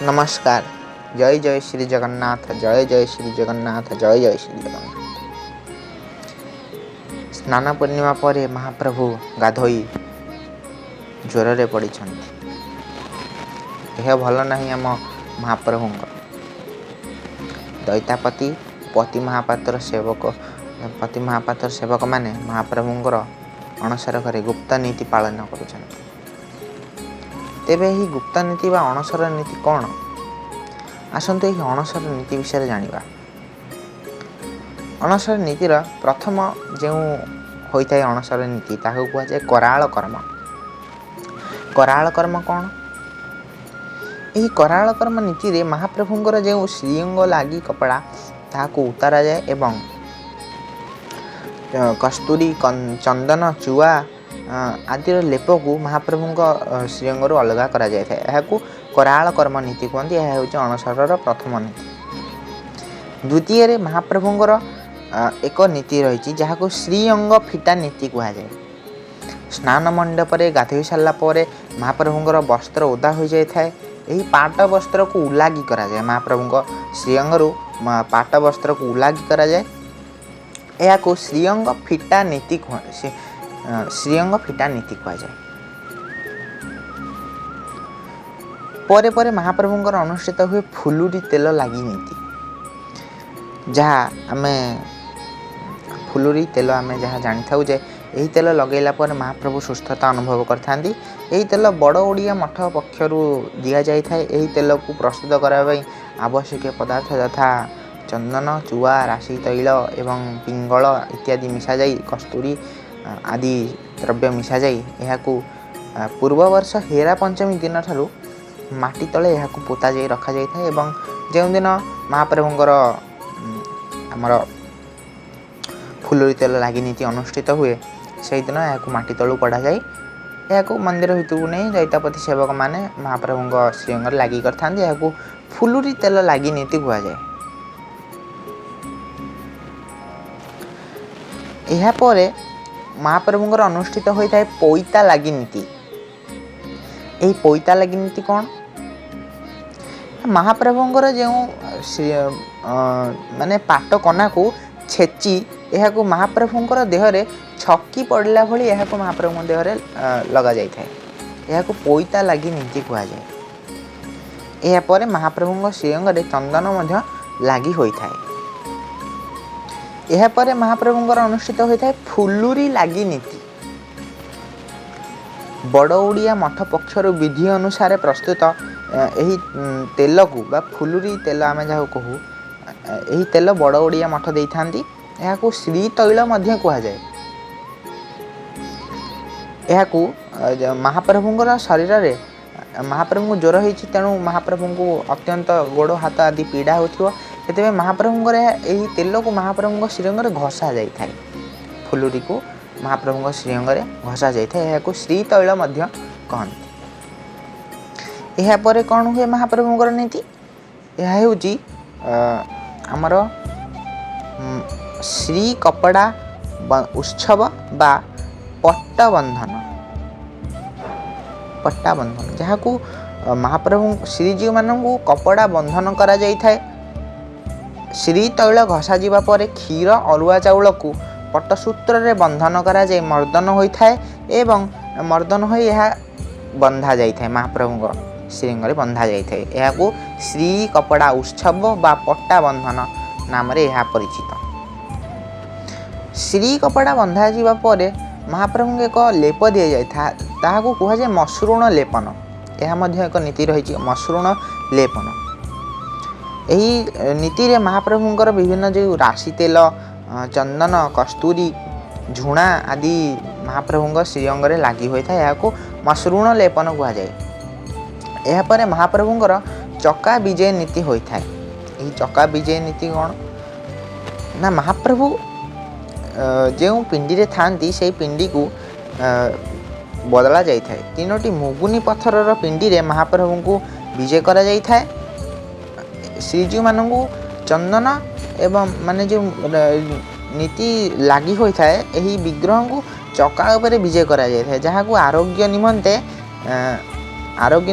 ନମସ୍କାର। ଜୟ ଜୟ ଶ୍ରୀ ଜଗନ୍ନାଥ, ଜୟ ଜୟ ଶ୍ରୀ ଜଗନ୍ନାଥ, ଜୟ ଜୟ ଶ୍ରୀ ଜଗନ୍ନାଥ। ସ୍ନାନ ପୂର୍ଣ୍ଣିମା ପରେ ମହାପ୍ରଭୁ ଗାଧୋଇ ଜ୍ୱରରେ ପଡ଼ିଛନ୍ତି। ଦେହ ଭଲ ନାହିଁ ଆମ ମହାପ୍ରଭୁଙ୍କର। ଦଇତାପତି ପତି ମହାପାତ୍ର ସେବକ, ପତି ମହାପାତ୍ର ସେବକମାନେ ମହାପ୍ରଭୁଙ୍କର ଅଣସର ଘରେ ଗୁପ୍ତ ନୀତି ପାଳନ କରୁଛନ୍ତି। ତେବେ ଏହି ଗୁପ୍ତ ନୀତି ବା ଅଣସର ନୀତି କ'ଣ? ଆସନ୍ତୁ ଏହି ଅଣସର ନୀତି ବିଷୟରେ ଜାଣିବା। ଅଣସର ନୀତିର ପ୍ରଥମ ଯେଉଁ ହୋଇଥାଏ ଅଣସର ନୀତି, ତାହାକୁ କୁହାଯାଏ କରାଳ କର୍ମ। କରାଳ କର୍ମ କ'ଣ? ଏହି କରାଳ କର୍ମ ନୀତିରେ ମହାପ୍ରଭୁଙ୍କର ଯେଉଁ ଶ୍ରୀଅଙ୍ଗ ଲାଗି କପଡ଼ା, ତାହାକୁ ଉତାରାଯାଏ ଏବଂ କସ୍ତୁରୀ, ଚନ୍ଦନ, ଚୁଆ ଆଦିର ଲେପକୁ ମହାପ୍ରଭୁଙ୍କ ଶ୍ରୀଅଙ୍ଗରୁ ଅଲଗା କରାଯାଇଥାଏ। ଏହାକୁ କରାଳ କର୍ମ ନୀତି କୁହନ୍ତି। ଏହା ହେଉଛି ଅଣସରର ପ୍ରଥମ ନୀତି। ଦ୍ୱିତୀୟରେ ମହାପ୍ରଭୁଙ୍କର ଏକ ନୀତି ରହିଛି, ଯାହାକୁ ଶ୍ରୀଅଙ୍ଗ ଫିଟା ନୀତି କୁହାଯାଏ। ସ୍ନାନ ମଣ୍ଡପରେ ଗାଧୋଇ ସାରିଲା ପରେ ମହାପ୍ରଭୁଙ୍କର ବସ୍ତ୍ର ଓଦା ହୋଇଯାଇଥାଏ। ଏହି ପାଟ ବସ୍ତ୍ରକୁ ଉଲାଗି କରାଯାଏ। ମହାପ୍ରଭୁଙ୍କ ଶ୍ରୀଅଙ୍ଗରୁ ପାଟ ବସ୍ତ୍ରକୁ ଉଲାଗି କରାଯାଏ। ଏହାକୁ ଶ୍ରୀଅଙ୍ଗ ଫିଟା ନୀତି ଶ୍ରୀଅଙ୍ଗ ଫିଟା ନୀତି କୁହାଯାଏ। ପରେ ପରେ ମହାପ୍ରଭୁଙ୍କର ଅନୁଷ୍ଠିତ ହୁଏ ଫୁଲୁରି ତେଲ ଲାଗି ନୀତି, ଯାହା ଆମେ ଫୁଲୁରି ତେଲ ଆମେ ଯାହା ଜାଣିଥାଉ ଯେ ଏହି ତେଲ ଲଗାଇଲା ପରେ ମହାପ୍ରଭୁ ସୁସ୍ଥତା ଅନୁଭବ କରିଥାନ୍ତି। ଏହି ତେଲ ବଡ଼ ଓଡ଼ିଆ ମଠ ପକ୍ଷରୁ ଦିଆଯାଇଥାଏ। ଏହି ତେଲକୁ ପ୍ରସ୍ତୁତ କରିବା ପାଇଁ ଆବଶ୍ୟକୀୟ ପଦାର୍ଥ ଯଥା ଚନ୍ଦନ, ଚୁଆ, ରାଶି ତୈଳ ଏବଂ ପିଙ୍ଗଳ ଇତ୍ୟାଦି ମିଶାଯାଇ, କସ୍ତୁରୀ ଆଦି ଦ୍ରବ୍ୟ ମିଶାଯାଇ ଏହାକୁ ପୂର୍ବବର୍ଷ ହେରା ପଞ୍ଚମୀ ଦିନଠାରୁ ମାଟି ତଳେ ଏହାକୁ ପୋତା ଯାଇ ରଖାଯାଇଥାଏ ଏବଂ ଯେଉଁଦିନ ମହାପ୍ରଭୁଙ୍କର ଆମର ଫୁଲୁରି ତେଲ ଲାଗି ନୀତି ଅନୁଷ୍ଠିତ ହୁଏ, ସେଇଦିନ ଏହାକୁ ମାଟି ତଳୁ କଢ଼ାଯାଇ ଏହାକୁ ମନ୍ଦିର ଭିତରକୁ ନେଇ ଦଇତାପତି ସେବକମାନେ ମହାପ୍ରଭୁଙ୍କ ଶ୍ରୀଅଙ୍ଗରେ ଲାଗି କରିଥାନ୍ତି। ଏହାକୁ ଫୁଲୁରି ତେଲ ଲାଗି ନୀତି କୁହାଯାଏ। ଏହାପରେ ମହାପ୍ରଭୁଙ୍କର ଅନୁଷ୍ଠିତ ହୋଇଥାଏ ପଇତା ଲାଗି ନୀତି। ଏହି ପଇତା ଲାଗି ନୀତି କ'ଣ? ମହାପ୍ରଭୁଙ୍କର ଯେଉଁ ମାନେ ପାଟ କନାକୁ ଛେଚି ଏହାକୁ ମହାପ୍ରଭୁଙ୍କର ଦେହରେ ଛକି ପଡ଼ିଲା ଭଳି ଏହାକୁ ମହାପ୍ରଭୁଙ୍କ ଦେହରେ ଲଗାଯାଇଥାଏ। ଏହାକୁ ପଇତା ଲାଗି ନୀତି କୁହାଯାଏ। ଏହାପରେ ମହାପ୍ରଭୁଙ୍କ ଶ୍ରୀଅଙ୍ଗରେ ଚନ୍ଦନ ମଧ୍ୟ ଲାଗି ହୋଇଥାଏ। ଏହାପରେ ମହାପ୍ରଭୁଙ୍କର ଅନୁଷ୍ଠିତ ହୋଇଥାଏ ଫୁଲୁରି ଲାଗି ନୀତି। ବଡ଼ ଓଡ଼ିଆ ମଠ ପକ୍ଷରୁ ବିଧି ଅନୁସାରେ ପ୍ରସ୍ତୁତ ଏହି ତେଲକୁ ବା ଫୁଲୁରି ତେଲ ଆମେ ଯାହାକୁ କହୁ, ଏହି ତେଲ ବଡ଼ ଓଡ଼ିଆ ମଠ ଦେଇଥାନ୍ତି। ଏହାକୁ ଶ୍ରୀ ତୈଳ ମଧ୍ୟ କୁହାଯାଏ। ଏହାକୁ ମହାପ୍ରଭୁଙ୍କର ଶରୀରରେ, ମହାପ୍ରଭୁଙ୍କୁ ଜ୍ୱର ହେଇଛି, ତେଣୁ ମହାପ୍ରଭୁଙ୍କୁ ଅତ୍ୟନ୍ତ ଗୋଡ଼ ହାତ ଆଦି ପୀଡ଼ା ହେଉଥିବ। ସେଥିପାଇଁ ମହାପ୍ରଭୁଙ୍କର ଏହି ତେଲକୁ ମହାପ୍ରଭୁଙ୍କ ଶ୍ରୀଅଙ୍ଗରେ ଘଷା ଯାଇଥାଏ। ଫୁଲୁରିକୁ ମହାପ୍ରଭୁଙ୍କ ଶ୍ରୀଅଙ୍ଗରେ ଘଷା ଯାଇଥାଏ। ଏହାକୁ ଶ୍ରୀ ତୈଳ ମଧ୍ୟ କହନ୍ତି। ଏହାପରେ କ'ଣ ହୁଏ ମହାପ୍ରଭୁଙ୍କର ନୀତି? ଏହା ହେଉଛି ଆମର ଶ୍ରୀ କପଡ଼ା ଉତ୍ସବ ବା ପଟ୍ଟବନ୍ଧନ। ପଟ୍ଟାବନ୍ଧନ, ଯାହାକୁ ମହାପ୍ରଭୁ ଶ୍ରୀଜୀଉମାନଙ୍କୁ କପଡ଼ା ବନ୍ଧନ କରାଯାଇଥାଏ। ଶ୍ରୀ ତୈଳ ଘଷାଯିବା ପରେ କ୍ଷୀର ଅରୁଆ ଚାଉଳକୁ ପଟ୍ଟସୂତ୍ରରେ ବନ୍ଧନ କରାଯାଇ ମର୍ଦ୍ଦନ ହୋଇଥାଏ ଏବଂ ମର୍ଦ୍ଦନ ହୋଇ ଏହା ବନ୍ଧା ଯାଇଥାଏ, ମହାପ୍ରଭୁଙ୍କ ଶ୍ରୀଅଙ୍ଗରେ ବନ୍ଧା ଯାଇଥାଏ। ଏହାକୁ ଶ୍ରୀ କପଡ଼ା ଉତ୍ସବ ବା ପଟ୍ଟା ବନ୍ଧନ ନାମରେ ଏହା ପରିଚିତ। ଶ୍ରୀ କପଡ଼ା ବନ୍ଧାଯିବା ପରେ ମହାପ୍ରଭୁଙ୍କୁ ଏକ ଲେପ ଦିଆଯାଇଥାଏ, ତାହାକୁ କୁହାଯାଏ ମସୃଣ ଲେପନ। ଏହା ମଧ୍ୟ ଏକ ନୀତି ରହିଛି, ମସୃଣ ଲେପନ। ଏହି ନୀତିରେ ମହାପ୍ରଭୁଙ୍କର ବିଭିନ୍ନ ଯେଉଁ ରାଶି ତେଲ, ଚନ୍ଦନ, କସ୍ତୁରୀ, ଝୁଣା ଆଦି ମହାପ୍ରଭୁଙ୍କ ଶ୍ରୀଅଙ୍ଗରେ ଲାଗି ହୋଇଥାଏ। ଏହାକୁ ମସୃଣ ଲେପନ କୁହାଯାଏ। ଏହାପରେ ମହାପ୍ରଭୁଙ୍କର ଚକା ବିଜୟ ନୀତି ହୋଇଥାଏ। ଏହି ଚକା ବିଜୟ ନୀତି କ'ଣ ନା, ମହାପ୍ରଭୁ ଯେଉଁ ପିଣ୍ଡିରେ ଥାଆନ୍ତି ସେଇ ପିଣ୍ଡିକୁ ବଦଳା ଯାଇଥାଏ। ତିନୋଟି ମୁଗୁନି ପଥରର ପିଣ୍ଡିରେ ମହାପ୍ରଭୁଙ୍କୁ ବିଜେ କରାଯାଇଥାଏ। ଶ୍ରୀଜୀଉମାନଙ୍କୁ ଚନ୍ଦନ ଏବଂ ମାନେ ଯେଉଁ ନୀତି ଲାଗି ହୋଇଥାଏ, ଏହି ବିଗ୍ରହଙ୍କୁ ଚକା ଉପରେ ବିଜେ କରାଯାଇଥାଏ, ଯାହାକୁ ଆରୋଗ୍ୟ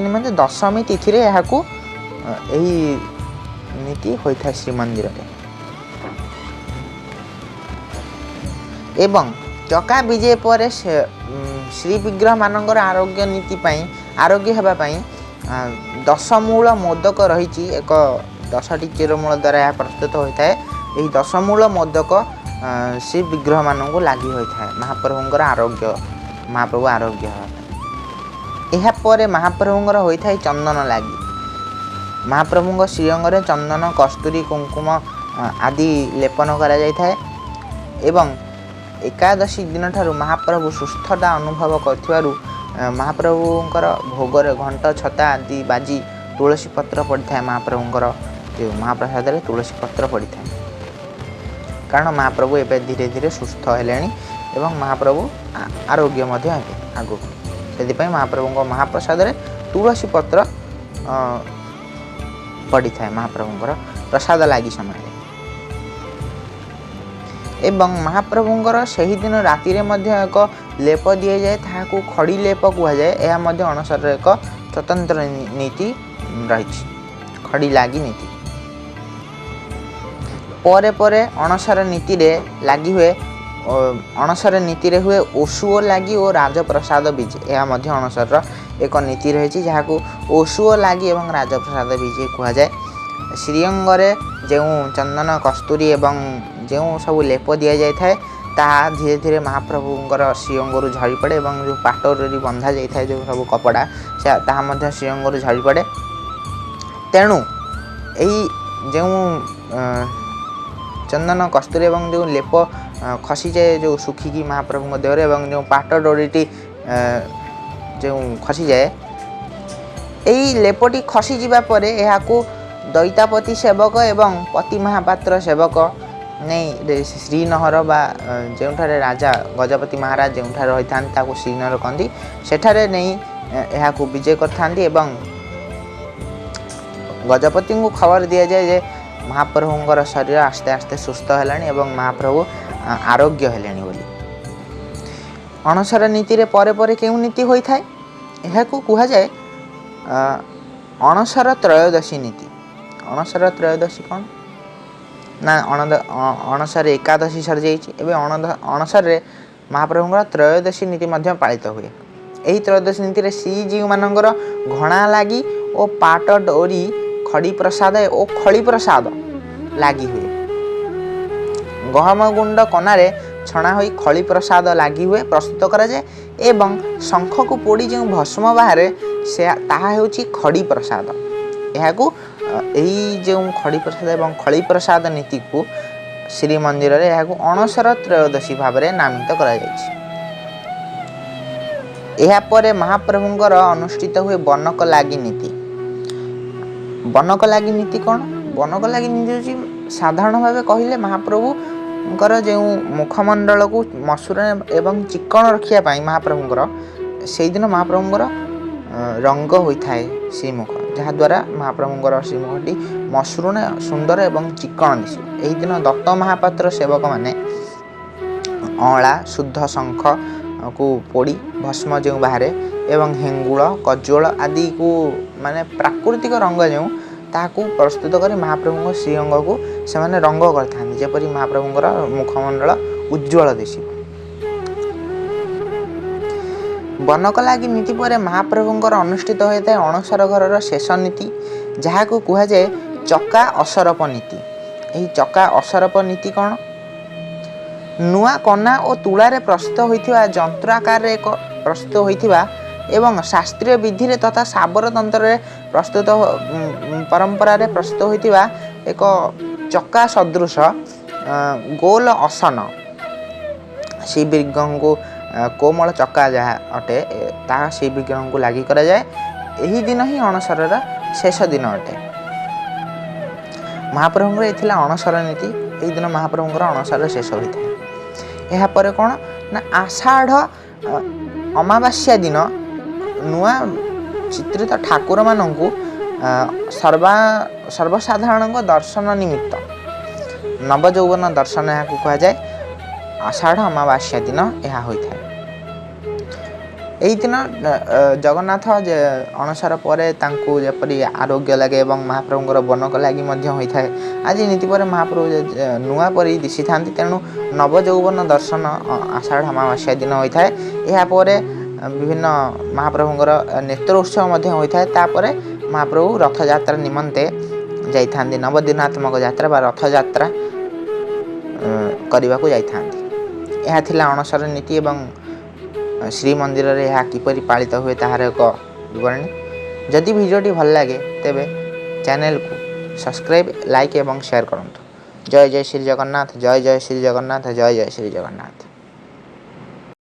ନିମନ୍ତେ ଦଶମୀ ତିଥିରେ ଏହାକୁ ଏହି ନୀତି ହୋଇଥାଏ ଶ୍ରୀମନ୍ଦିରରେ। ଏବଂ ଚକା ବିଜେ ପରେ ଶ୍ରୀ ବିଗ୍ରହମାନଙ୍କର ଆରୋଗ୍ୟ ନୀତି ପାଇଁ, ଆରୋଗ୍ୟ ହେବା ପାଇଁ ଦଶମୂଳ ମୋଦକ ରହିଛି। ଏକ 10ଟି ଚିରମୂଳ ଦ୍ୱାରା ଏହା ପ୍ରସ୍ତୁତ ହୋଇଥାଏ। ଏହି ଦଶମୂଳ ମୋଦକ ଶ୍ରୀ ବିଗ୍ରହମାନଙ୍କୁ ଲାଗି ହୋଇଥାଏ ମହାପ୍ରଭୁଙ୍କର ଆରୋଗ୍ୟ, ମହାପ୍ରଭୁ ଆରୋଗ୍ୟ ହେବା ପାଇଁ। ଏହାପରେ ମହାପ୍ରଭୁଙ୍କର ହୋଇଥାଏ ଚନ୍ଦନ ଲାଗି। ମହାପ୍ରଭୁଙ୍କ ଶ୍ରୀଅଙ୍ଗରେ ଚନ୍ଦନ, କସ୍ତୁରୀ, କୁଙ୍କୁମ ଆଦି ଲେପନ କରାଯାଇଥାଏ ଏବଂ ଏକାଦଶୀ ଦିନଠାରୁ ମହାପ୍ରଭୁ ସୁସ୍ଥତା ଅନୁଭବ କରୁଥିବାରୁ ମହାପ୍ରଭୁଙ୍କର ଭୋଗରେ ଘଣ୍ଟ, ଛତା ଆଦି ବାଜି ତୁଳସୀ ପତ୍ର ପଡ଼ିଥାଏ। ମହାପ୍ରଭୁଙ୍କର ଯେଉଁ ମହାପ୍ରସାଦରେ ତୁଳସୀ ପତ୍ର ପଡ଼ିଥାଏ, କାରଣ ମହାପ୍ରଭୁ ଏବେ ଧୀରେ ଧୀରେ ସୁସ୍ଥ ହେଲେଣି ଏବଂ ମହାପ୍ରଭୁ ଆରୋଗ୍ୟ ମଧ୍ୟ ହେବେ ଆଗକୁ। ସେଥିପାଇଁ ମହାପ୍ରଭୁଙ୍କ ମହାପ୍ରସାଦରେ ତୁଳସୀ ପତ୍ର ପଡ଼ିଥାଏ ମହାପ୍ରଭୁଙ୍କର ପ୍ରସାଦ ଲାଗି ସମୟରେ। ଏବଂ ମହାପ୍ରଭୁଙ୍କର ସେହିଦିନ ରାତିରେ ମଧ୍ୟ ଏକ ଲେପ ଦିଆଯାଏ, ତାହାକୁ ଖଡ଼ି ଲେପ କୁହାଯାଏ। ଏହା ମଧ୍ୟ ଅଣସରର ଏକ ସ୍ୱତନ୍ତ୍ର ନୀତି ରହିଛି, ଖଡ଼ି ଲାଗି ନୀତି। ପରେ ପରେ ଅଣସର ନୀତିରେ ଲାଗି ହୁଏ, ଅଣସର ନୀତିରେ ହୁଏ ଓଷୁଅ ଲାଗି ଓ ରାଜପ୍ରସାଦ ବିଜେ। ଏହା ମଧ୍ୟ ଅଣସରର ଏକ ନୀତି ରହିଛି, ଯାହାକୁ ଓଷୁଅ ଲାଗି ଏବଂ ରାଜପ୍ରସାଦ ବିଜେ କୁହାଯାଏ। ଶ୍ରୀଅଙ୍ଗରେ ଯେଉଁ ଚନ୍ଦନ, କସ୍ତୁରୀ ଏବଂ ଯେଉଁ ସବୁ ଲେପ ଦିଆଯାଇଥାଏ, ତାହା ଧୀରେ ଧୀରେ ମହାପ୍ରଭୁଙ୍କର ଶ୍ରୀଅଙ୍ଗରୁ ଝରିପଡ଼େ ଏବଂ ଯେଉଁ ପାଟରେ ବନ୍ଧା ଯାଇଥାଏ ଯେଉଁ ସବୁ କପଡ଼ା, ସେ ତାହା ମଧ୍ୟ ଶ୍ରୀଅଙ୍ଗରୁ ଝରିପଡ଼େ। ତେଣୁ ଏହି ଯେଉଁ ଚନ୍ଦନ, କସ୍ତୁରୀ ଏବଂ ଯେଉଁ ଲେପ ଖସିଯାଏ ଯେଉଁ ଶୁଖିକି ମହାପ୍ରଭୁଙ୍କ ଦେହରେ ଏବଂ ଯେଉଁ ପାଟ ଡୋରିଟି ଯେଉଁ ଖସିଯାଏ, ଏହି ଲେପଟି ଖସିଯିବା ପରେ ଏହାକୁ ଦଇତାପତି ସେବକ ଏବଂ ପତି ମହାପାତ୍ର ସେବକ ନେଇ ଶ୍ରୀନହର ବା ଯେଉଁଠାରେ ରାଜା ଗଜପତି ମହାରାଜ ଯେଉଁଠାରେ ରହିଥାନ୍ତି ତାକୁ ଶ୍ରୀନହର କହନ୍ତି, ସେଠାରେ ନେଇ ଏହାକୁ ବିଜେ କରିଥାନ୍ତି ଏବଂ ଗଜପତିଙ୍କୁ ଖବର ଦିଆଯାଏ ଯେ ମହାପ୍ରଭୁଙ୍କର ଶରୀର ଆସ୍ତେ ଆସ୍ତେ ସୁସ୍ଥ ହେଲାଣି ଏବଂ ମହାପ୍ରଭୁ ଆରୋଗ୍ୟ ହେଲେଣି ବୋଲି। ଅଣସର ନୀତିରେ ପରେ ପରେ କେଉଁ ନୀତି ହୋଇଥାଏ? ଏହାକୁ କୁହାଯାଏ ଅଣସର ତ୍ରୟୋଦଶୀ ନୀତି। ଅଣସର ତ୍ରୟୋଦଶୀ କ'ଣ ନା, ଅଣସର ଏକାଦଶୀ ସରିଯାଇଛି, ଏବେ ଅଣସରରେ ମହାପ୍ରଭୁଙ୍କର ତ୍ରୟୋଦଶୀ ନୀତି ମଧ୍ୟ ପାଳିତ ହୁଏ। ଏହି ତ୍ରୟୋଦଶୀ ନୀତିରେ ଶ୍ରୀଜୀଉମାନଙ୍କର ଘଣା ଲାଗି ଓ ପାଟ ଡୋରି, ଖଡ଼ି ପ୍ରସାଦ ଓ ଖଳି ପ୍ରସାଦ ଲାଗି ହୁଏ। ଗହମ ଗୁଣ୍ଡ କନାରେ ଛଣା ହୋଇ ଖଳି ପ୍ରସାଦ ଲାଗି ହୁଏ, ପ୍ରସ୍ତୁତ କରାଯାଏ ଏବଂ ଶଙ୍ଖକୁ ପୋଡ଼ି ଯେଉଁ ଭସ୍ମ ବାହାରେ ସେ ତାହା ହେଉଛି ଖଡ଼ି ପ୍ରସାଦ। ଏହାକୁ ଏହି ଯେଉଁ ଖଡ଼ି ପ୍ରସାଦ ଏବଂ ଖଳି ପ୍ରସାଦ ନୀତିକୁ ଶ୍ରୀମନ୍ଦିରରେ ଏହାକୁ ଅଣସର ତ୍ରୟୋଦଶୀ ଭାବରେ ନାମିତ କରାଯାଇଛି। ଏହାପରେ ମହାପ୍ରଭୁଙ୍କର ଅନୁଷ୍ଠିତ ହୁଏ ବନକ ଲାଗି ନୀତି। ବନକ ଲାଗି ନୀତି କ'ଣ? ବନକ ଲାଗି ନୀତି ହେଉଛି ସାଧାରଣ ଭାବେ କହିଲେ ମହାପ୍ରଭୁଙ୍କର ଯେଉଁ ମୁଖମଣ୍ଡଳକୁ ମସୁର ଏବଂ ଚିକ୍କଣ ରଖିବା ପାଇଁ ମହାପ୍ରଭୁଙ୍କର ସେଇଦିନ ମହାପ୍ରଭୁଙ୍କର ରଙ୍ଗ ହୋଇଥାଏ ଶ୍ରୀମୁଖ, ଯାହାଦ୍ୱାରା ମହାପ୍ରଭୁଙ୍କର ଶ୍ରୀମୁଖଟି ମସୃଣ, ସୁନ୍ଦର ଏବଂ ଚିକ୍କଣ ଦିଶିବ। ଏହିଦିନ ଦତ୍ତ ମହାପାତ୍ର ସେବକମାନେ ଅଁଳା, ଶୁଦ୍ଧ ଶଙ୍ଖକୁ ପୋଡ଼ି ଭସ୍ମ ଯେଉଁ ବାହାରେ ଏବଂ ହେଙ୍ଗୁଳ, କଜ୍ୱଳ ଆଦିକୁ ମାନେ ପ୍ରାକୃତିକ ରଙ୍ଗ ଯେଉଁ ତାହାକୁ ପ୍ରସ୍ତୁତ କରି ମହାପ୍ରଭୁଙ୍କ ଶ୍ରୀଅଙ୍ଗକୁ ସେମାନେ ରଙ୍ଗ କରିଥାନ୍ତି, ଯେପରି ମହାପ୍ରଭୁଙ୍କର ମୁଖମଣ୍ଡଳ ଉଜ୍ଜ୍ୱଳ ଦିଶିବ। ବନକ ଲାଗି ନୀତି ପରେ ମହାପ୍ରଭୁଙ୍କର ଅନୁଷ୍ଠିତ ହୋଇଥାଏ ଅଣସର ଘରର ଶେଷ ନୀତି, ଯାହାକୁ କୁହାଯାଏ ଚକା ଅସରପ ନୀତି। ଏହି ଚକା ଅସରପ ନୀତି କ'ଣ? ନୂଆ କନା ଓ ତୁଳାରେ ପ୍ରସ୍ତୁତ ହୋଇଥିବା ଯନ୍ତ୍ର ଆକାରରେ ଏକ ପ୍ରସ୍ତୁତ ହୋଇଥିବା ଏବଂ ଶାସ୍ତ୍ରୀୟ ବିଧିରେ ତଥା ଶାବର ତନ୍ତ୍ରରେ ପ୍ରସ୍ତୁତ ପରମ୍ପରାରେ ପ୍ରସ୍ତୁତ ହୋଇଥିବା ଏକ ଚକା ସଦୃଶ ଗୋଲ ଅସନ ଶ୍ରୀବିଗ୍ରହଙ୍କୁ, କୋମଳ ଚକା ଯାହା ଅଟେ ତାହା ଶ୍ରୀବିଗ୍ରହଙ୍କୁ ଲାଗି କରାଯାଏ। ଏହି ଦିନ ହିଁ ଅଣସରର ଶେଷ ଦିନ ଅଟେ। ମହାପ୍ରଭୁଙ୍କର ଏ ଥିଲା ଅଣସର ନୀତି। ଏହି ଦିନ ମହାପ୍ରଭୁଙ୍କର ଅଣସର ଶେଷ ହୋଇଥାଏ। ଏହାପରେ କ'ଣ ନା, ଆଷାଢ଼ ଅମାବାସ୍ୟା ଦିନ ନୂଆ ଚିତ୍ରିତ ଠାକୁରମାନଙ୍କୁ ସର୍ବସାଧାରଣଙ୍କ ଦର୍ଶନ ନିମିତ୍ତ ନବଯୌବନ ଦର୍ଶନ ଏହାକୁ କୁହାଯାଏ। ଆଷାଢ଼ ଅମାବାସ୍ୟା ଦିନ ଏହା ହୋଇଥାଏ। ଏହିଦିନ ଜଗନ୍ନାଥ ଯେ ଅଣସର ପରେ ତାଙ୍କୁ ଯେପରି ଆରୋଗ୍ୟ ଲାଗେ ଏବଂ ମହାପ୍ରଭୁଙ୍କର ବନକ ଲାଗି ମଧ୍ୟ ହୋଇଥାଏ। ଆଜି ନୀତି ପରେ ମହାପ୍ରଭୁ ନୂଆ ପରି ଦିଶିଥାନ୍ତି। ତେଣୁ ନବଯୌବନ ଦର୍ଶନ ଆଷାଢ଼ ଅମାବାସ୍ୟା ଦିନ ହୋଇଥାଏ। ଏହାପରେ ବିଭିନ୍ନ ମହାପ୍ରଭୁଙ୍କର ନେତ୍ର ଉତ୍ସବ ମଧ୍ୟ ହୋଇଥାଏ। ତାପରେ ମହାପ୍ରଭୁ ରଥଯାତ୍ରା ନିମନ୍ତେ ଯାଇଥାନ୍ତି, ନବଦିନାତ୍ମକ ଯାତ୍ରା ବା ରଥଯାତ୍ରା କରିବାକୁ ଯାଇଥାନ୍ତି। ଏହା ଥିଲା ଅଣସର ନୀତି ଏବଂ ଶ୍ରୀମନ୍ଦିରରେ ଏହା କିପରି ପାଳିତ ହୁଏ ତାହାର ଏକ ବିବରଣୀ। ଯଦି ଭିଡ଼ିଓଟି ଭଲ ଲାଗେ, ତେବେ ଚ୍ୟାନେଲକୁ ସବସ୍କ୍ରାଇବ୍, ଲାଇକ୍ ଏବଂ ସେୟାର କରନ୍ତୁ। ଜୟ ଜୟ ଶ୍ରୀ ଜଗନ୍ନାଥ, ଜୟ ଜୟ ଶ୍ରୀ ଜଗନ୍ନାଥ, ଜୟ ଜୟ ଶ୍ରୀ ଜଗନ୍ନାଥ।